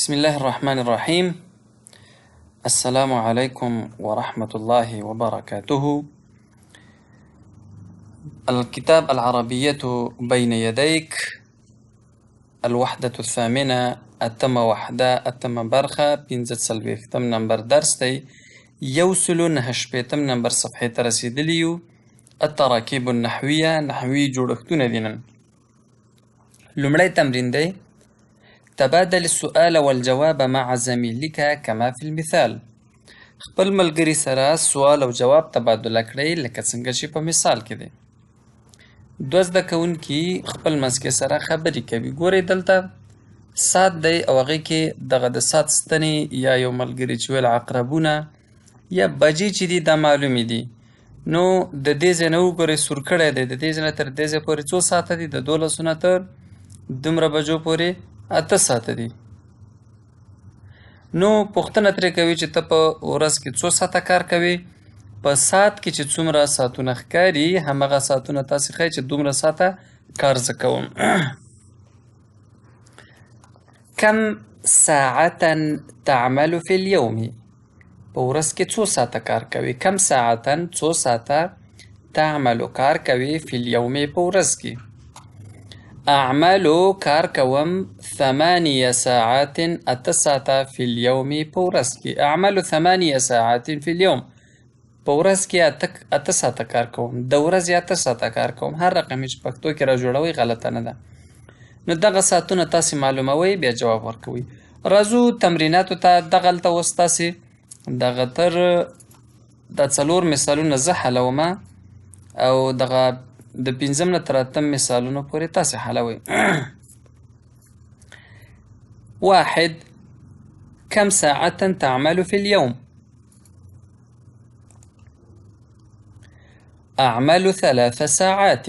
بسم الله الرحمن الرحيم. السلام عليكم ورحمة الله وبركاته. الكتاب العربية بين يديك، الوحدة الثامنة، اتمه وحده، اتمه برخه، 45 نمبر درس دی، 169 نمبر صفحې ته رسېدلي یو. التراکیب النحویه، نحوي جوړښتونه دي. نن لومړی تمرین دی، تبادل السؤال والجواب مع زميلك كما في المثال. خپل ملګري سره سوال او جواب تبادله کړئ لکه څنګه چې په مثال کې دی. دوه زده کوونکي خپل منځ کې سره خبرې کوي. ګورئ دلته ساعت دی او هغې کې دغه د ساعت ستنې یا یو ملګري چې ویل عقربونه یا بجې چې دي دا معلومې دي. نو د دې ځای نه وګورئ سور کړی دی، د دې ځای نه تر دې ځای پورې څو ساعته دي؟ د 12 نه تر دومره بجو پورې 8 ساعته دي. نو پوښتنه ترې کوي چې ته په ورځ کې څو ساعته کار کوې؟ په ساعت کې چې څومره ساعتونه ښکاري همغه ساعتونه تاسې ښایي چې دومره ساعته کار زه کوم. کم ساعة تعمل في اليوم؟ په ورځ کې څو ساعته کار کوي؟ کم ساعة څو ساعته، تعمل کار کوي، في اليوم په ورځ کې. أعمل کار کوم، 8 ساعات 8 ساعته، في اليوم په ورځ کې. أعمل 8 ساعات في اليوم، په ورځ کې 8 ساعته کار کوم، د ورځې 8 ساعته کار کوم. هر رقم یې چې پښتو کې را جوړوئ غلطه نه ده. نو دغه ساعتونه تاسې معلوموئ بیا جواب ورکوئ. راځو تمریناتو ته. دغلته اوس تاسې دغه تر دا 4 مثالونه زه حلومه او دغه د 5 نه تر 8 مثالونو پورې تاسې حلوئ. 1، كم ساعة تعمل في اليوم؟ أعمل 3 ساعات.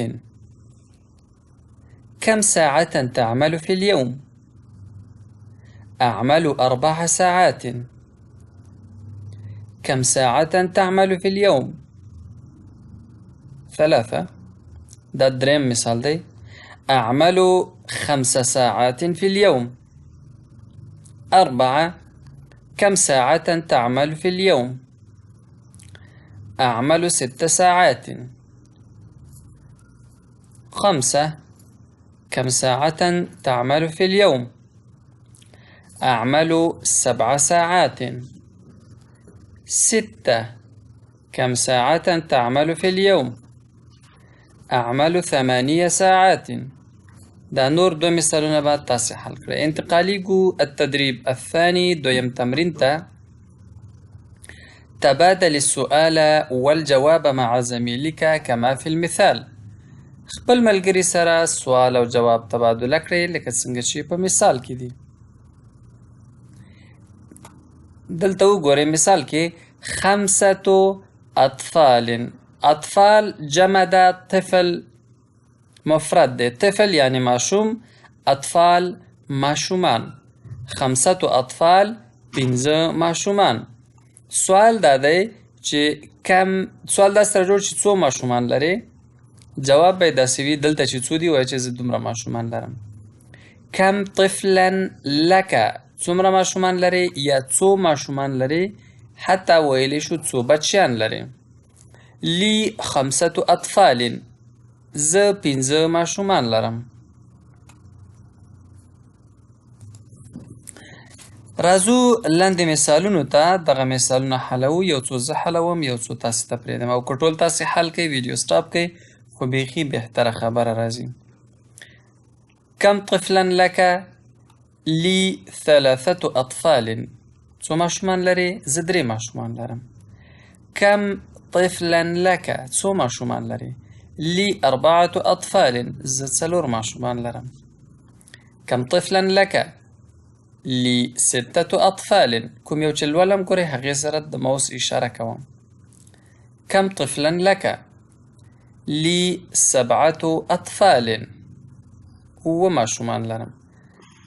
كم ساعة تعمل في اليوم؟ أعمل 4 ساعات. كم ساعة تعمل في اليوم؟ 3. ده دريم مثال دی. أعمل 5 ساعات في اليوم. 4. كم ساعة تعمل في اليوم؟ أعمل 6 ساعات. 5. كم ساعة تعمل في اليوم؟ أعمل 7 ساعات. 6. كم ساعة تعمل في اليوم؟ أعمل 8 ساعات. دا نور دوه مثالونه به تاسې حل کړئ. انتقالیږو التدريب الثاني، دویم تمرین ته. تبادل السؤال والجواب مع زميلك كما في المثال. خپل ملګري سره سوال او جواب تبادله کړئ لکه څنګه چې په مثال کې دي. دلته وګورئ مثال کې 5 أطفال. أطفال جمع ده، طفل مفرد ده. طفل یعنی ماشوم، أطفال ماشومان. 5 أطفال 5 ماشومان. سوال دا دی چې کم، سوال دا سره جوړ چې څو ماشومان لري؟ جواب به یې داسې وي، دلته چې څو دي وایي چې زه دومره ماشومان لرم. کم طفلا لک، څومره ماشومان لري یا څو ماشومان لري، حتی ویلی شو څو بچیان لري. لي 5 أطفال، زه 5 ماشومان لرم. راځو لاندې مثالونو ته. دغه مثالونه حلوو، یو څو زه حلوم یو څو تاسې ته پرېږدم، او که ټول تاسې حل کړئ ویډیو سټاپ کړئ خو بیخي بهتره خبره راځي. کم طفلا لک؟ لي 3 أطفال. څو ماشومان لري؟ زه 3 ماشومان لرم. کم طفلا لك؟ څو ماشومان لري؟ لي 4 أطفال، زه 4 ماشومان لرم. کم طفلا لك؟ لي 6 أطفال. کوم یو چې لولم ګورئ هغې سره د ماوس اشاره کوم. کم طفلا لك؟ لي 7 أطفال، 7 ماشومان لرم.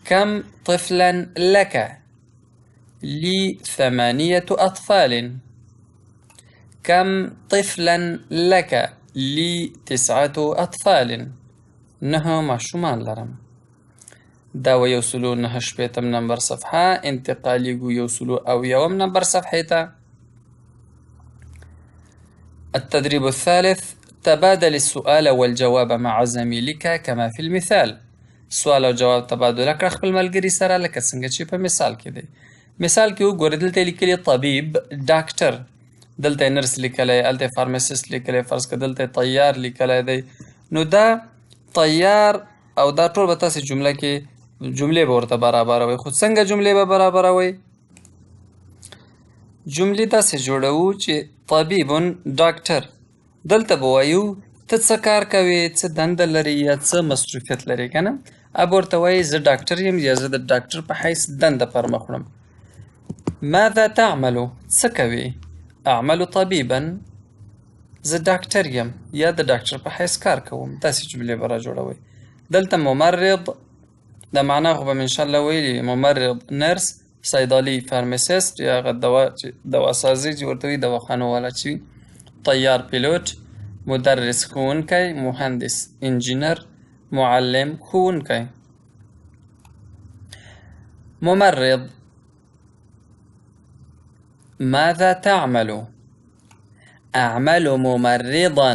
کم طفلا لك؟ لي 8 أطفال. کم طفلا لك؟ لي 9 أطفال، 9 ماشومان لرم. دا وه یو سلو 69 نمبر صفحه. انتقالیږو 101 نمبر صفحې ته. التدريب الثالث: تبادل السؤال والجواب مع زميلك كما في المثال. سوال او جواب تبادله کړه خپل ملګري سره لکه څنګه چې په مثال کې دی. مثال کې وګورئ، دلته یې لیکلي طبیب، ډاکټر، دلته یې نرس لیکلی، هلته یې فارمسیست لیکلی، فرض که دلته یې طیار لیکلی دی. نو دا طیار او دا ټول به تاسې جمله کې جملې به ورته برابروئ. خو څنګه جملې به برابروئ؟ جملې داسې جوړوو چې طبیب ډاکټر، دلته به وایو ته څه کار کوې، څه دنده لرې یا څه مصروفیت لرې که نه؟ اب ورته وایي زه ډاکټر یم یا زه د ډاکټر په حیث دنده پر مخ وړم. ماذا تعمل؟ څه کوې؟ اعمل طبیبا، زه ډاکټر یم یا د ډاکټر په حیث کار کوم. داسې جملې به را جوړوئ. دلته ممرض، د معنا خو به مې انشاءالله ویلي وي، ممرض، نرس، صیدلي، فارمسیست یا هغه دوا چې دواسازي چې ورته وي، دواخانو والا چې وي، طیار، پیلوټ، مدرس ښوونکی، مهندس انجینر، معلم ښوونکی. ممرض: ماذا تعمل؟ أعمل ممرضا.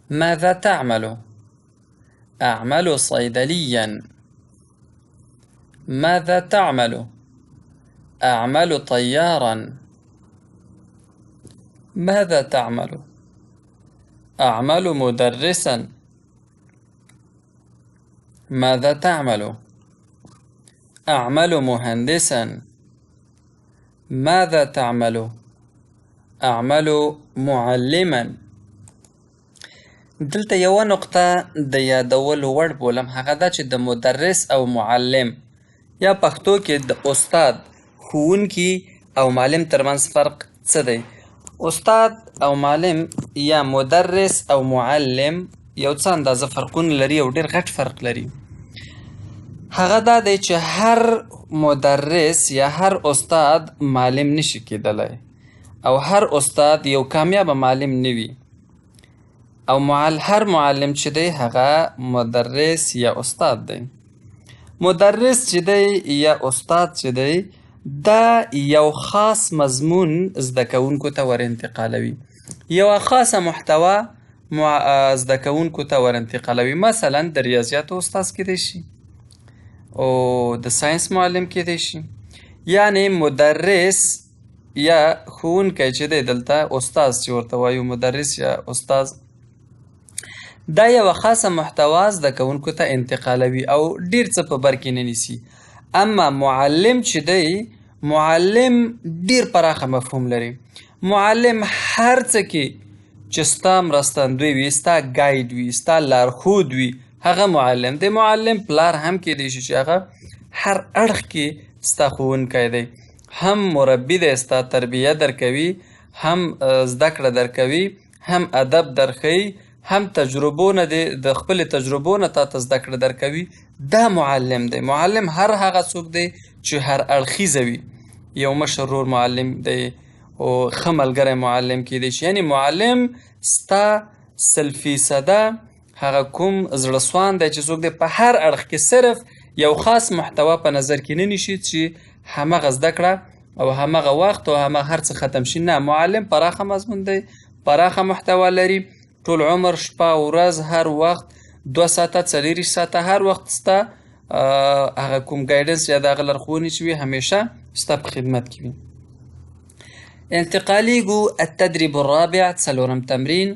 ماذا تعمل؟ أعمل صيدليا. ماذا تعمل؟ أعمل طيارا. ماذا تعمل؟ أعمل مدرسا. ماذا تعمل؟ أعمل مهندسا. ماذا تعمل؟ أعمل معلما. دلته یوه نقطه د یادولو وړ بولم، هغه دا چې د مدرس او معلم یا پښتو کې د استاد، ښوونکي او معلم ترمنځ فرق څه دی؟ استاد او معلم یا مدرس او معلم یو څه اندازه فرقونه لري او ډېر غټ فرق لري. هغه دا دی چې هر مدرس یا هر استاد معلم نشي کېدلی او هر استاد یو کامیابه معلم نه وي، او هر معلم چې دی هغه مدرس یا استاد دی. مدرس چې دی یا استاد چې دی دا یو خاص مضمون زده کوونکو ته ور انتقالوي، یوه خاصه محتوا زده کوونکو ته ور انتقالوي. مثلا د ریاضیاتو استاد کېدی شي او د ساینس معلم کېدی شي. یعنې مدرس یا ښوونکی چې دی، دلته استاد چې ورته وایو، مدرس یا استاد، دا یوه خاصه محتوا زده کوونکو ته انتقالوي او ډېر څه په بر کې نه نیسي. اما معلم چې دی، معلم ډېر پراخه مفهوم لري. معلم هر څه کې چې ستا مرستندوی وي، ستا ګایډ وي، ستا لارښود وي، هغه معلم دی. معلم پلار هم کېدی شي چې هغه هر اړخ کې ستا ښوونکی دی، هم مربي دی، ستا تربیه درکوي، هم زده کړه درکوي، هم ادب درښیي، هم تجربو نه دی، د خپلې تجربو نه تا ته زده کړه درکوي. دا معلم دی. معلم هر هغه څوک دی چې هر اړخیزه وي. یو مشر ورور معلم دی او ښه ملګری معلم کېدی شي. یعنې معلم ستا 100% هغه کوم زړه سوان دی چې څوک دی په هر اړخ کې صرف یو خاص محتوا په نظر کې نه نیسي چې همغه زده کړه او همغه وخت او همغه هر څه ختم شي. نه، معلم پراخه مضمون دی، پراخه محتوا لري، ټول عمر، شپه ورځ، هر وخت، 2 ساعته، 24 ساعته، هر وخت ستا هغه کوم guidance یا د هغه لارښوونې چې وي همیشه ستا په خدمت کې وي. انتقالیږو التدريب الرابع، څلورم تمرین: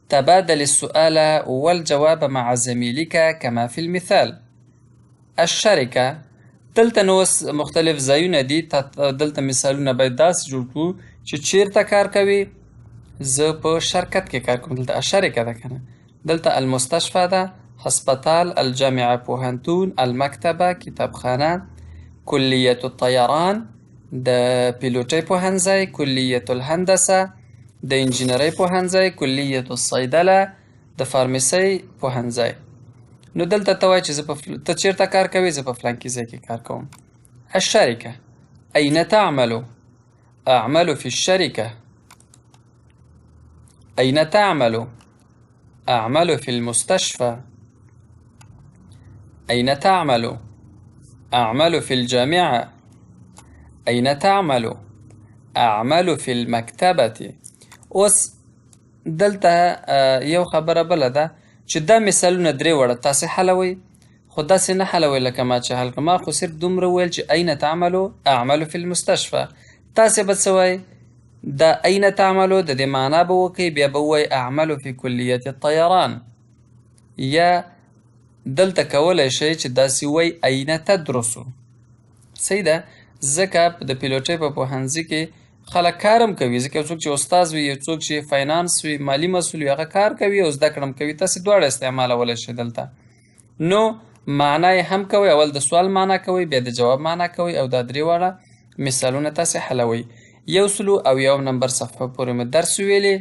تبادل السؤال والجواب مع زميلك كما في المثال. الشركة، دلته نو اوس مختلف ځایونه دي، دلته مثالونه باید داسې جوړ کړو چې چیرته کار کوي. زه په شرکت کې کار کوم، دلته الشرکه ده که نه، دلته المستشفى ده، هسپتال، الجامعة پوهنتون، المکتبه کتابخانه، کلیة الطیران د پیلوټۍ پوهنځی، کلیة الهندسه د انجینرۍ پوهنځی، کلیة الصیدله د فارمیسۍ پوهنځی. نو دلته ته وایې چې ته چیرته کار کوې؟ زه په فلانکي ځای کې کار کوم. الشركة، أين تعمل؟ أعمل في الشركة. أين تعمل؟ أعمل في المستشفى. اين تعمل؟ اعمل في الجامعه. اين تعمل؟ اعمل في المکتبه. اوس دلته یو خبره بله ده چې دا مثالونه درې واړه تاسې حلوئ، خو داسې نه حلوئ لکه ما چې حل کړه. ما خو صرف دومره وویل چې اين تعملو؟ اعمل فی المستشفى. تاسې به څه وایئ؟ دا اين تعملو د دې معنا به وکړئ، بیا به ووایئ اعمل فی کلیة الطیران، یا دلته کولی شئ چې داسې ووایئ اين تدرسو. صحیح ده، ځکه د پیلوټۍ په پوهنځي کې خلک کار هم کوي، ځکه یو څوک چې استاد وي، یو څوک چې فاینانس وي، مالي مسؤل وي، هغه کار کوي او زده کړه هم کوي. تاسې دواړه استعمالولی شئ دلته. نو معنا یې هم کوئ، اول د سوال معنا کوئ، بیا د جواب معنا کوئ، او دا درې واړه مثالونه تاسې حلوئ. 101 نمبر صفحه پورې مو درس ویلې.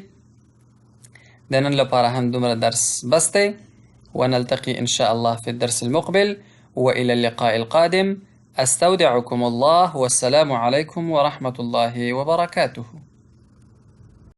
د نن لپاره هم دومره درس بس دی. ونلتقي إن شاء الله في الدرس المقبل، وإلى اللقاء القادم. أستودعكم الله، والسلام عليكم ورحمة الله وبركاته.